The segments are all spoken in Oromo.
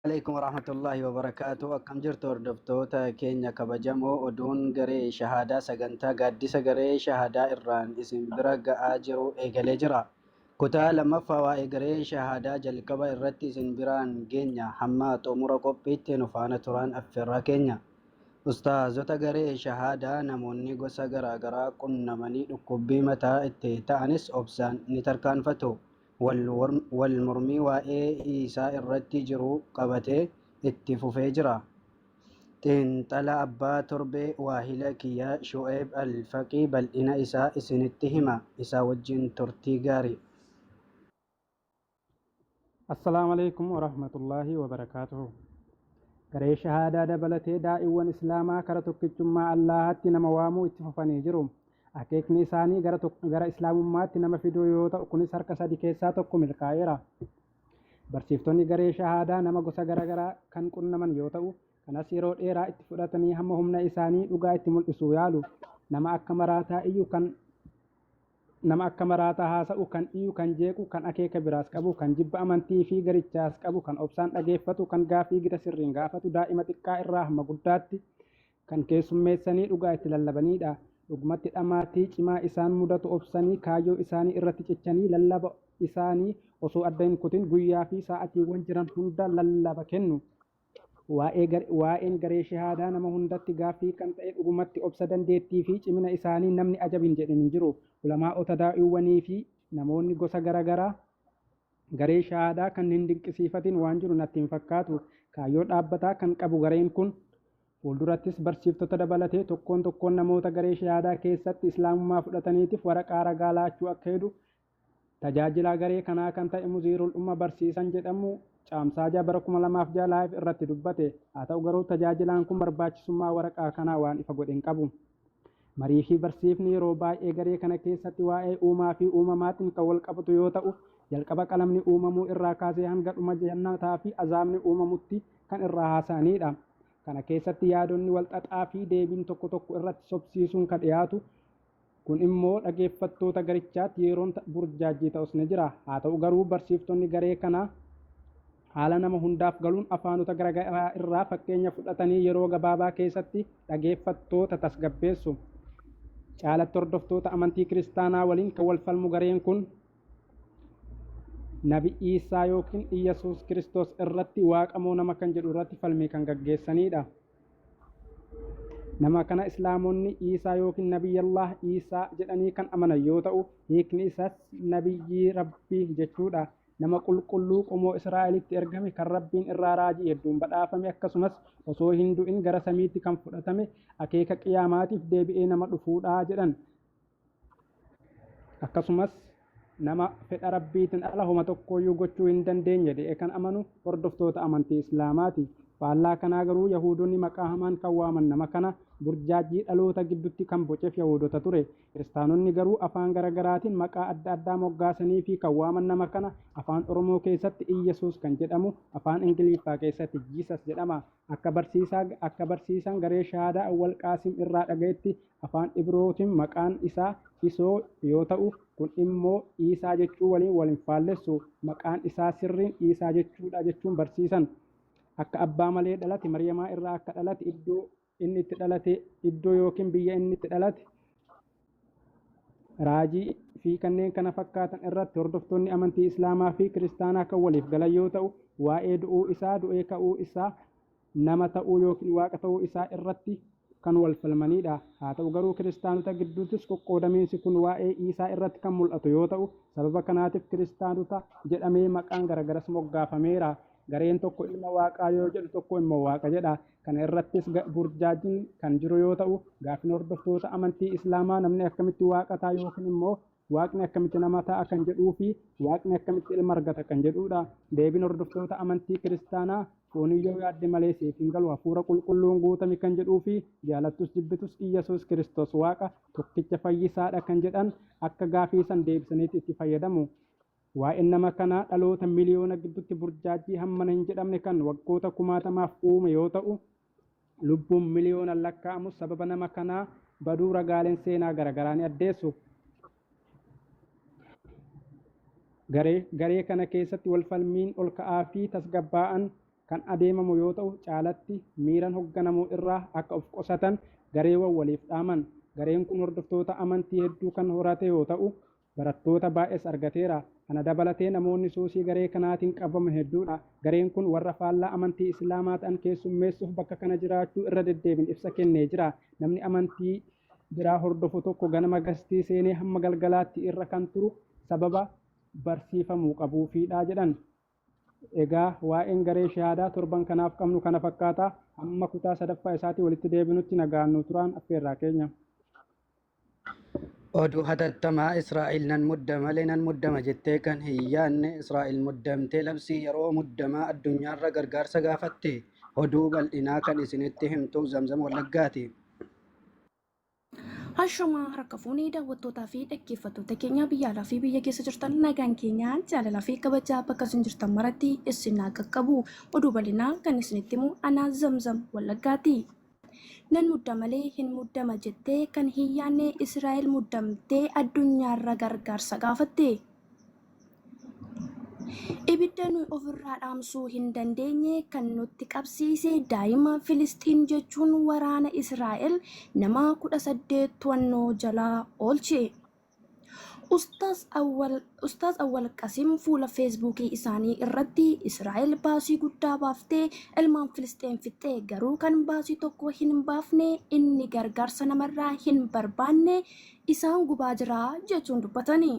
Alaikum warahmatullahi wabarakaatu. Akkam jirtu hordoftoota keenya kabajamoo? Oduun garee shahaadaa sagantaa gaaddisa garee shahaadaa irraan isin bira ga'aa jiru eegalee jira. Kutaa lammaffaa waa'ee garee shahaadaa jalqaba irratti isin biraan geenya. Hamma xumura qophiitti nu faana turaan affeerraa keenya. Ustaazota garee shahaadaa namoonni gosa garaagaraa qunnamanii dhukkubbii mataa itti ta'anis obsaan ni tarkaanfatu. Wal mormii waa'ee Iisaa irratti jiru qabatee itti fufee jira. Xiinxala Abbaa Torbee waahila kiyya Shu'eeb Al-Faqii bal'ina isaa isinitti hima. Isaa wajjin turtii gaarii. Assalaamu alaikum warahmatullaahi wabarakaatuhu. Garee shahaadaa dabalatee daa'iwwan Islaamaa kara tokkichummaa Allaahaatti nama waamuu itti fufanii jiru. Akeekni isaanii gara Islaamummaatti nama fiduu yoo ta'u, kunis harka sadi keessaa tokko milkaa'eera. Barsiiftonni garee shahaadaa nama gosa garaagaraa kan qunnaman yoo ta'u, kanas yeroo dheeraa itti fudhatanii hamma humna isaanii dhugaa itti mul'isuu yaalu. Nama akka maraataa iyyu kan nama akka maraataa haasa'u, kan iyyu, kan jeequ, kan akeeka biraas qabu, kan jibba amantii fi garichaas qabu, kan obsaan dhageeffatu, kan gaafii gita sirriin gaafatu, daa'ima xiqqaa irraa hamma guddaatti kan keessummeessanii dhugaa itti lallabanidha. Dhugumatti dhamaatii cimaa isaan mudatu obsanii kaayyoo isaanii irratti cichanii lallaba isaanii osoo adda hin kutin guyyaa fi sa'atiiwwan jiran hunda lallaba kennu. Waa'een garee shahaadaa nama hundatti gaaffii kan ta'e dhugumatti obsa, dandeettii fi cimina isaanii namni ajab hin jedhin hin jiru. Ulamaa'ota, daa'iwwanii fi namoonni gosa garaagaraa garee shahaadaa kan hin dinqisiifatin waan jiru natti hin fakkaatu. Kaayyoo dhaabbataa kan qabu gareen kun fuuldurattis barsiiftota dabalatee tokkoon tokkoon namoota garee shahaadaa keessatti Islaamummaa fudhataniitiif waraqaa ragaa laachuu akka hedu tajaajilaa garee kanaa kan ta'e Muziirul Umma barsiisan jedhamu Caamsaa 6 bara 2006 live irratti dubbate. Haa ta'u garuu tajaajilaan kun barbaachisummaa waraqaa kanaa waan ifa godhe hin qabu. Marii fi barsiifni yeroo baay'ee garee kana keessatti waa'ee uumaa fi uumamaatiin kan wal qabatu yoo ta'u, jalqaba qalamni uumamuu irraa kaasee hanga dhuma jannataa fi azaabni uumamutti kan irraa haasa'anidha. Kana keessatti yaadonni wal xaxaa fi deebiin tokko tokko irratti sobsiisuun kan dhiyaatu, kun immoo dhageeffattoota garichaatti yeroon burjaajii ta'us ni jira. Haa ta'u garuu barsiiftonni garee kanaa haala nama hundaaf galuun afaanota garaagaraa irraa fakkeenya fudhatanii yeroo gabaabaa keessatti dhageeffattoota tasgabbeessu. Caalatti hordoftoota amantii Kiristaanaa waliin kan wal falmu gareen kun Nabi Iisaa yookiin Iyyasuus Kiristoos irratti waaqa moo nama kan jedhu irratti falmii kan gaggeessanidha. Nama kana Islaamonni Iisaa yookiin Nabiyyallah Iisaa jedhanii kan amanan yoo ta'u, hiikni isaas Nabiyyii Rabbii jechuudha. Nama qulqulluu qomoo Israa'elitti ergame, kan Rabbiin irraa raajii hedduun badhaafame, akkasumas osoo hin du'in gara samiitti kan fudhatame, akeeka qiyaamaatiif deebi'ee nama dhufuudha jedhan. Akkasumas nama fedha Rabbiitiin ala homa tokkooyyuu gochuu hin dandeenye jedhee kan amanu hordoftoota amantii Islaamaati. Faallaa kanaa garuu Yahuudonni maqaa hamaan kan waaman nama kana burjaajii dhaloota gidduutti kan boceef Yahuudota ture. Kiristaanonni garuu afaan garaagaraatiin maqaa adda addaa moggaasanii fi kan waaman nama kana afaan Oromoo keessatti Iyyasuus kan jedhamu, afaan Ingiliffaa keessatti Jesus jedhama. Akka barsiisaan garee shahaadaa Awwal Qaasim irraa dhagayetti afaan Ibrootiin maqaan isaa Isoo yoo ta'u, kun immoo Iisaa jechuu waliin wal hin faallessu. Maqaan isaa sirriin Iisaa jechuudha jechuun barsiisan. Akka abbaa malee dhalate, Maryamaa irraa akka dhalate, iddoo inni itti dhalate, iddoo yookiin biyya inni itti dhalate, raajii fi kanneen kana fakkaatan irratti hordoftoonni amantii Islaamaa fi Kiristaanaa kan waliif galan yoo ta'u, waa'ee du'uu isaa, du'ee ka'uu isaa, nama ta'uu yookiin waaqa ta'uu isaa irratti kan wal falmanidha. Haa ta'u garuu Kiristaanota gidduuttis qoqqoodamiinsi kun waa'ee Iisaa irratti kan mul'atu yoo ta'u, sababa kanaatiif Kiristaanota jedhamee maqaan garagaras moggaafameera. Gareen tokko ilma waaqaa yoo jedhu, tokko immoo waaqa jedha. Kana irrattis burjaajiin kan jiru yoo ta'u, gaaffiin hordoftoota amantii Islaamaa namni akkamitti waaqa ta'a yookiin immoo waaqni akkamitti nama ta'a kan jedhuu fi waaqni akkamitti ilma argata kan jedhudha. Deebiin hordoftoota amantii Kiristaanaa foonii yoo yaadde malee siif hin galu, hafuura qulqulluun guutami kan jedhuu fi jaalattus jibbitus Iyyasuus Kiristoos waaqa tokkicha fayyisaadha kan jedhan akka gaafii san deebisaniitti itti fayyadamu. Waa'een nama kanaa dhaloota miliyoona gidduutti burjaajii hammana hin jedhamne kan waggoota kumaatamaaf uume yoo ta'u, lubbuun miliyoonaan lakkaa'amus sababa nama kanaa baduu ragaaleen seenaa garaagaraa ni addeessu. Garee kana keessatti wal falmiin ol ka'aa fi tasgabbaa'an kan adeemamu yoo ta'u, caalatti miiran hogganamuu irraa akka of qusatan gareewwan waliif dhaaman. Gareen kun hordoftoota amantii hedduu kan horate yoo ta'u, barattoota baay'ees argateera. Kana dabalatee namoonni suusii garee kanaatiin qabaman hedduudha. Gareen kun warra faallaa amantii Islaamaa ta'an keessummeessuuf bakka kana jiraachuu irra deddeebiin ibsa kennee jira. Namni amantii biraa hordofu tokko ganama gastii seenee hamma galgalaatti irra kan turu sababa barsiifamuu qabuufiidha jedhan. Egaa waa'een garee shahaadaa torban kanaaf qabnu kana fakkaata. Hamma kutaa sadaffaa isaatii walitti deebinutti nagaan nu turaan affeerraa keenya. Oduu hatattamaa Israa'el nan mudda malee nan muddama jettee kan hin yaadne Israa'el muddamtee labsii yeroo muddamaa addunyaarra gargaarsa gaafatte. Oduu bal'inaa kan isinitti himtu Zamzam Wallaggaati. Hashamaa harka fuunee daawwattootaa fi dhaggeeffattoota keenya biyya alaa fi biyya keessa jirtan, nagaan keenya jaalalaa fi kabajaa bakka isin jirtan maratti isin haa qaqqabu. Oduu bal'inaa kan isinitti himu anaa Zamzam Wallaggaati. Nan mudda malee hin muddama jettee kan hin yaadne Israa'el muddamtee addunyaarra gargaarsa gaafatte. Ibidda nuyi ofirraa dhaamsuu hin dandeenye kan nutti qabsiise daa'ima Filisxiin jechuun waraana Israa'el nama 18 to'annoo jalaa oolche. Ustaaz Awwal Qasim fuula Feesbuukii isaanii irratti Israa'el baasii guddaa baaftee ilmaan Filisxeen fixxee, garuu kan baasii tokko hin baafne, inni gargaarsa namarraa hin barbaanne isaan gubaa jira jechuun dubbatani.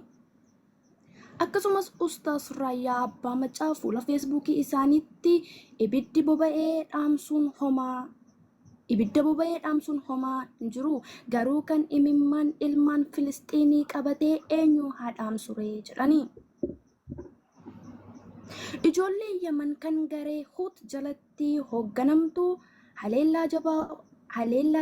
Akkasumas Ustaaz Raayyaa Abbaa Macaa fuula Feesbuukii isaaniitti ibidda boba'ee dhaamsuun homaa hin jiru, garuu kan imimmaan ilmaan Filisxiinii qabatee eenyu haa dhaamsuree jedhani. Ijoollee Yaman kan garee Huut jalatti hoogganamtu haleellaa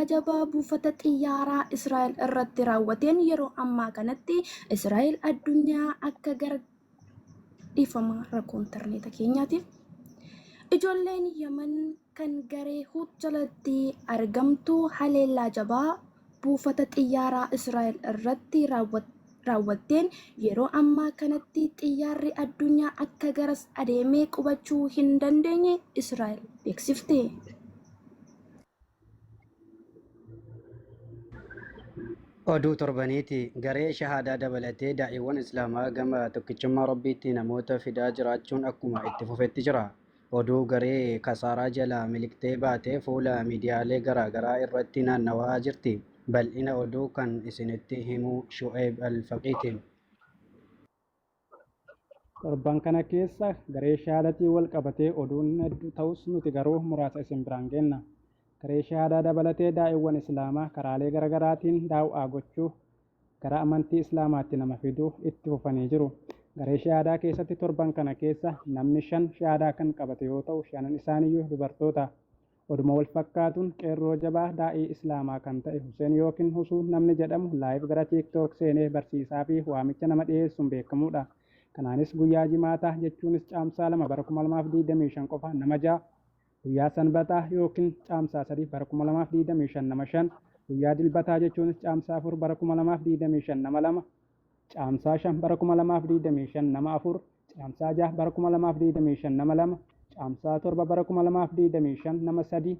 jabaa buufata xiyyaaraa Israa'el irratti raawwateen yeroo ammaa kanatti Israa'el addunyaa akka gara dhiifama rakkoo intarneeta keenyaatiif. Ijoolleen Yaman kan garee Huut jalatti argamtu haleellaa jabaa buufata xiyyaaraa Israa'el irratti raawwatteen yeroo ammaa kanatti xiyyaarri addunyaa akka garas adeemee qubachuu hin dandeenye Israa'el beeksifte. Oduu torbaniiti. Garee shahaadaa dabalatee daa'iiwwan Islaamaa gama tokkichummaa Rabbiitti namoota fidaa jiraachuun akkuma itti fufetti jira. Oduu garee kasaaraa jalaa miliqxee baatee fuula miidiyaalee garaa garaa irratti naannawaa jirti. Bal'ina oduu kan isinitti himu Shu'eeb Alfaqiiti. Torban kana keessa garee shahaadatiin wal qabatee oduun hedduu ta'us, nuti garuu muraasa isin biraan geenna. Garee shahaadaa dabalatee daa'iiwwan Islaamaa karaalee garaagaraatiin daaw'aa gochuu, gara amantii Islaamaatti nama fiduu itti fufanii jiru. Garee shahaadaa keessatti torban kana keessa namni shan shahaadaa kan qabate yoo ta'u, shanan isaaniiyyuu dubartoota. Oduma wal fakkaatuun qeerroo jabaa daa'ii Islaamaa kan ta'e Huseen yookiin Husuu namni jedhamu live gara TikTok seenee barsiisaa fi waamicha nama dhiyeessuun beekamuudha. Kanaanis guyyaa Jimaataa, jechuunis Caamsaa 2 bara 2025 qofa nama ja'a, guyyaa Sanbataa yookiin Caamsaa 3 bara 2025 nama shan, guyyaa Dilbataa, jechuunis Caamsaa 4 bara 2025 nama lama, Caamsaa 5 bara 2025 nama afur, Caamsaa 6 bara 2025 nama lama, Caamsaa 7 bara 2025 nama sadi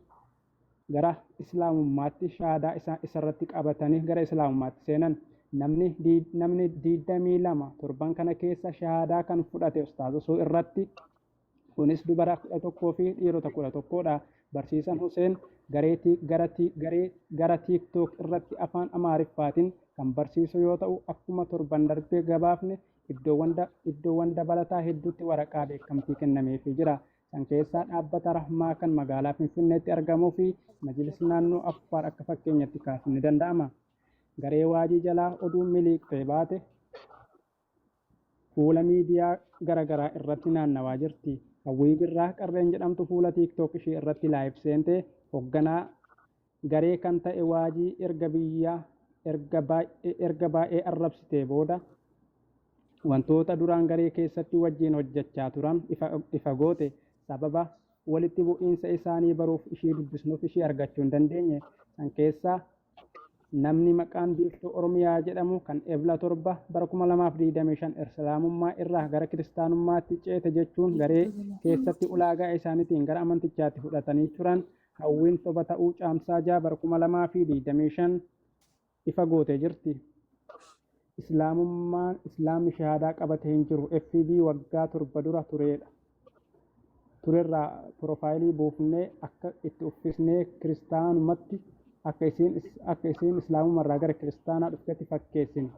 gara Islaamummaatti shahaadaa isarratti qabatanii gara Islaamummaatti seenan. Namni 22 torban kana keessa shahaadaa kan fudhate Ustaaz Husuu irratti, kunis dubara 11 fi dhiirota 11dha. Barsiisan Huseen garee gara TikTok irratti afaan Amaariffaatiin kan barsiisu yoo ta'u, akkuma torban darbee gabaafne iddoowwan dabalataa hedduutti waraqaa beekamtii kennameefii jira. San keessaa dhaabbata Rahmaa kan magaalaa Finfinneetti argamuu fi Majlisa naannoo Affaar akka fakkeenyatti kaasuun ni danda'ama. Garee Waajii jalaa oduun miliqxee baate fuula miidiyaa garaagaraa irratti naannawaa jirti. Hawwii Birraa Qarreen jedhamtu fuula TikTok ishee irratti live seentee hoogganaa garee kan ta'e Waajii erga biyyaa erga baay'ee arrabsitee booda wantoota duraan garee keessatti wajjin hojjechaa turan ifa goote. Sababa walitti bu'iinsa isaanii baruuf ishii dubbisnuuf ishii argachuu hin dandeenye. San keessaa Namni maqaan Biiftuu Oromiyaa jedhamu kan Ebla 7 bara 2025 Irslaamummaa irraa gara Kiristaanummaatti ceete jechuun garee keessatti ulaagaa isaaniitiin gara amantichaatti fudhatanii turan hawwiin soba ta'uu Caamsaa 6 bara 2025 ifa gootee jirti. Islaamummaan Islaamni shahaadaa qabate hin jiru. FB waggaa 7 dura tureedha. Turerraa porofaayilii buufnee akka itti uffisnee kiristaanumatti akka isiin akka isiin islaamumarraa gara kiristaanaa dhuftetti fakkeessine.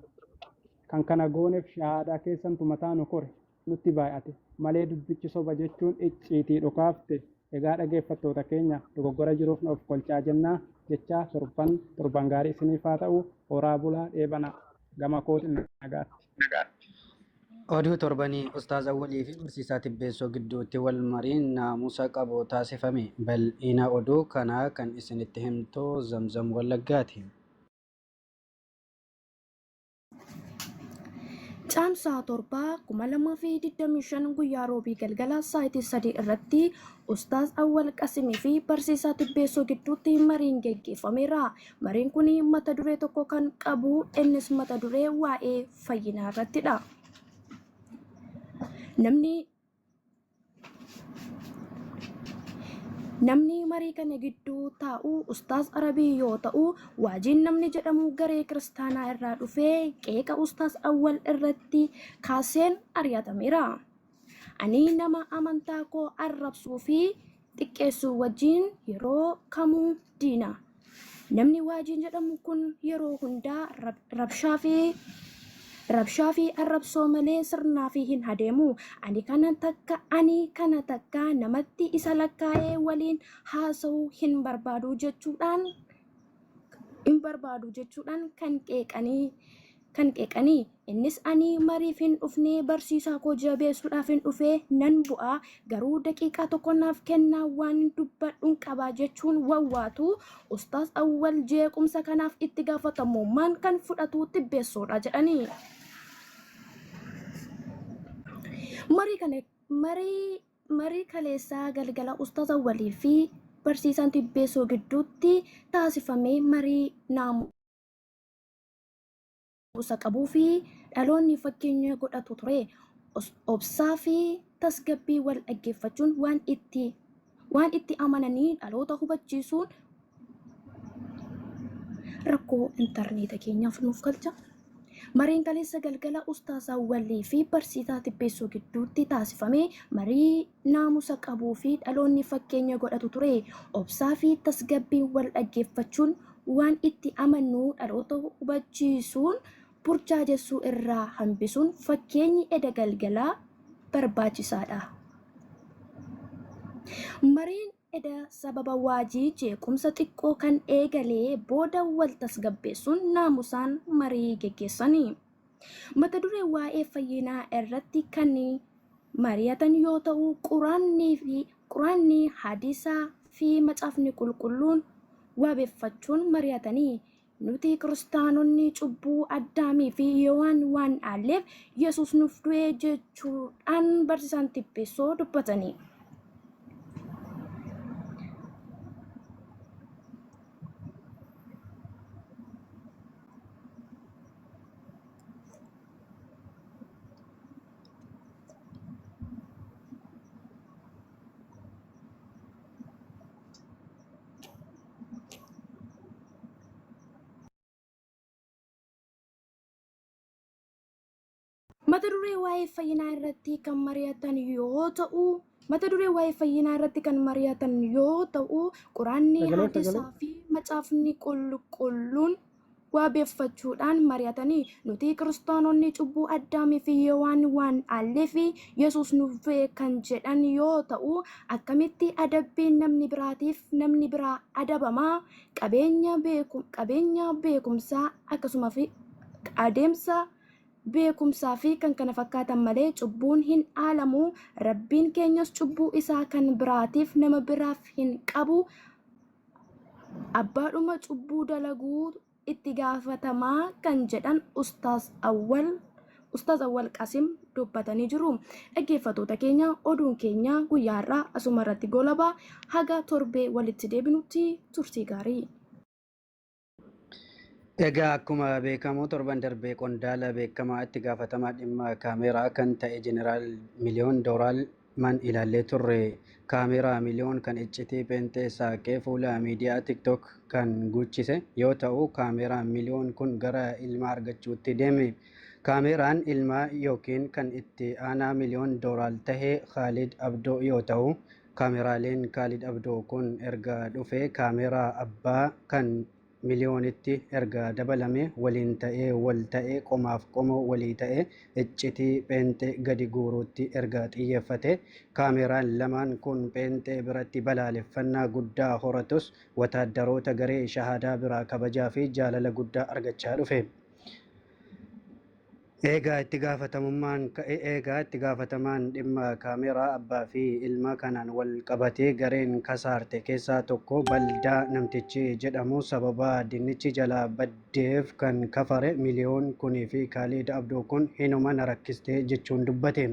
Kan kana gooneef shahaadaa keessantu mataa nu kore nutti baay'ate malee dubbichi soba jechuun icciitii dhokaafte. Egaa dhageeffattoota keenya dogoggora jiruuf na of kolchaa jennaa jechaa torban torban gaarii isiniif haa ta'u horaa bulaa dheebanaa gama kootiin nagaatti. Oduu torbanii Ustaaz Awwalii fi Barsiisaa Tibbeessoo gidduutti wal mariin naamusa qabu taasifame. Bal'ina oduu kanaa kan isinitti himtu Zamzam Wallaggaati. Caamsaa 7, 2025 guyyaa Roobii galgala sa'aatii 3 irratti Ustaaz Awwal Qasimii fi Barsiisaa Tibbeessoo gidduutti mariin geggeeffameera. Mariin kun mata duree tokko kan qabu innis mata duree waa'ee fayyinaa irrattidha. Namni Namni marii kana gidduu taa'u Ustaaz Arabii yoo ta'u, Waajiin namni jedhamu garee kiristaanaa irraa dhufee qeeqa Ustaaz Awwal irratti kaaseen ari'atameera. Ani nama amantaa koo arrabsuu fi xiqqeessuu wajjin yeroo kamuu diina. Namni Waajiin jedhamu kun yeroo hundaa rabshaa fi rabshaa fi arrabsoo malee sirnaa fi hin adeemu. Ani kana takka ani kana takka namatti isa lakkaa'ee waliin haasa'uu hin barbaadu jechuudhaan hin barbaadu jechuudhaan kan qeeqanii kan qeeqanii innis ani mariif hin dhufne barsiisaa koo jabeessuudhaaf hin dhufee nan bu'a garuu daqiiqaa tokko naaf kennaa waan dubbadhuun qabaa jechuun wawwaatu Ustaaz Awwal jeequmsa kanaaf itti gaafatamummaan kan fudhatu Tibbeessoodha jedhanii. Marii kana marii marii kaleessaa galgala Ustaaz Awwalii fi barsiisaan Tibbeessoo gidduutti taasifame marii naamusa qabuu fi dhaloonni fakkeenya godhatu ture. Obsaa fi tasgabbii wal dhaggeeffachuun waan itti waan itti amananii dhaloota hubachiisuun rakkoo intarneeta keenyaaf nuuf galcha. Mariin kaleessa galgala Ustaaz Awwalii fi Barsiisaa Tibbeessoo gidduutti taasifame marii naamusa qabuu fi dhaloonni fakkeenya godhatu ture. Obsaa fi tasgabbiin wal dhaggeeffachuun waan itti amannu dhaloota hubachiisuun burjaajessuu irraa hambisuun fakkeenyi eda galgalaa barbaachisaadha. Mariin eda sababa waajii jeequmsa xiqqoo kan eegalee booda wal tasgabbeessuun naamusaan marii geggeessani. Mata duree waa'ee fayyinaa irratti kan mari'atan yoo ta'u, Quraanni fi Quraanni, Hadiisaa fi Macaafni Qulqulluun waabeffachuun mari'atani. Nuti Kiristaanonni cubbuu Addaamii fi Hewaan waan dhaalleef Yesuus nuuf du'e jechuudhaan barsiisaan Tibbeessoo dubbatani. Mata duree waa'ee fayyinaa irratti kan mari'atan yoo ta'u, mata duree waa'ee fayyinaa irratti kan mari'atan yoo ta'u, Quraanni, Sagalee Hadisaa sagalee. fi Macaafni Qulqulluun waabeeffachuudhaan mari'atanii nuti kiristaanonni cubbuu Addaamii fi Hewaan waan dhaalleef Yesuus nuuf du'e kan jedhan yoo ta'u, akkamitti adabbiin namni biraatiif namni biraa adabama? Qabeenya beeku qabeenya beekumsaa akkasuma fi adeemsa beekumsaa fi kan kana fakkaatan malee cubbuun hin dhaalamu. Rabbiin keenyas cubbuu isaa kan biraatiif nama biraaf hin qabu. Abbaadhuma cubbuu dalaguu itti gaafatamaa kan jedhan Ustaaz Awwal Ustaaz Awwal Qasim dubbatanii jiru. Dhaggeeffattoota keenya oduun keenya guyyaa har'aa asuma irratti goolaba. Haga torbee walitti deebinutti turtii gaarii. Egaa akkuma beekamu torban darbee qondaala beekamaa itti gaafatamaa dhimma kaameeraa kan ta'e Jeneraal Miliyoon Dooraal man ilaallee turre. Kaameeraa Miliyoon kan iccitii pheenxee saaqee fuula miidiyaa TikTok kan guuchise yoo ta'u, kaameeraan Miliyoon kun gara ilma argachuutti deeme. Kaameeraan ilmaa yookiin kan itti aanaa Miliyoon Dooraal tahe Khaalid Abdoo yoo ta'u, kaameraaleen Khaalid Abdoo kun erga dhufee kaameeraa abbaa kan Miliyoonitti erga dabalame waliin ta'ee wal ta'ee qomaaf qomoo walii ta'ee iccitii pheenxee gadi guuruutti erga xiyyeeffate kaameraan lamaan kun pheenxee biratti balaaleffannaa guddaa horatus wataaddaroota garee shahaadaa biraa kabajaa fi jaalala guddaa argachaa dhufe. Eegaa itti gaafatamummaan eegaa itti gaafatamaan dhimma kaameeraa abbaa fi ilma kanaan wal qabatee gareen kasaarte keessaa tokko Baldaa namtichi jedhamu sababa dinnichi jalaa baddeef kan kafare Miliyoon kunii fi Kaaliid Abdoo kun hinuma na rakkiste jechuun dubbate.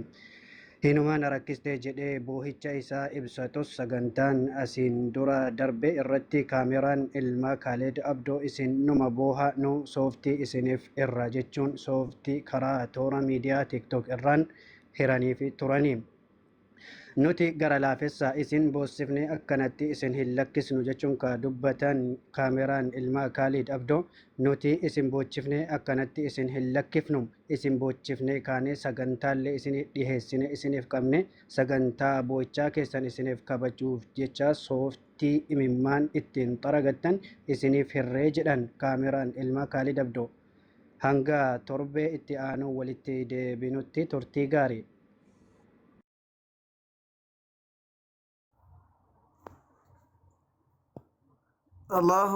Hinuma na rakkiste jedhee boohicha isaa ibsatus sagantaan asiin dura darbe irratti kaameraan ilma Kaaled Abdoo isin numa booha nu sooftii isiniif irra jechuun sooftii karaa toora miidiyaa TikTok irraan hiraniifi turani. Nuti gara laafessa isin boossifnee akkanatti isin hin lakkisnu jechuun ka dubbatan kaameraan ilma Kaalid Abdoo, nuti isin boochifnee akkanatti isin hin lakkifnu, isin boochifnee kaanee sagantaallee isiniif dhiheessine isiniif qabne sagantaa boo'ichaa keessan isiniif kabajuuf jecha sooftii imimmaan ittiin xaragattan isiniif hirree jedhan kaameraan ilma Kaalid Abdoo. Hanga torbee itti aanuu walitti deebinutti turtii gaarii. Allahu.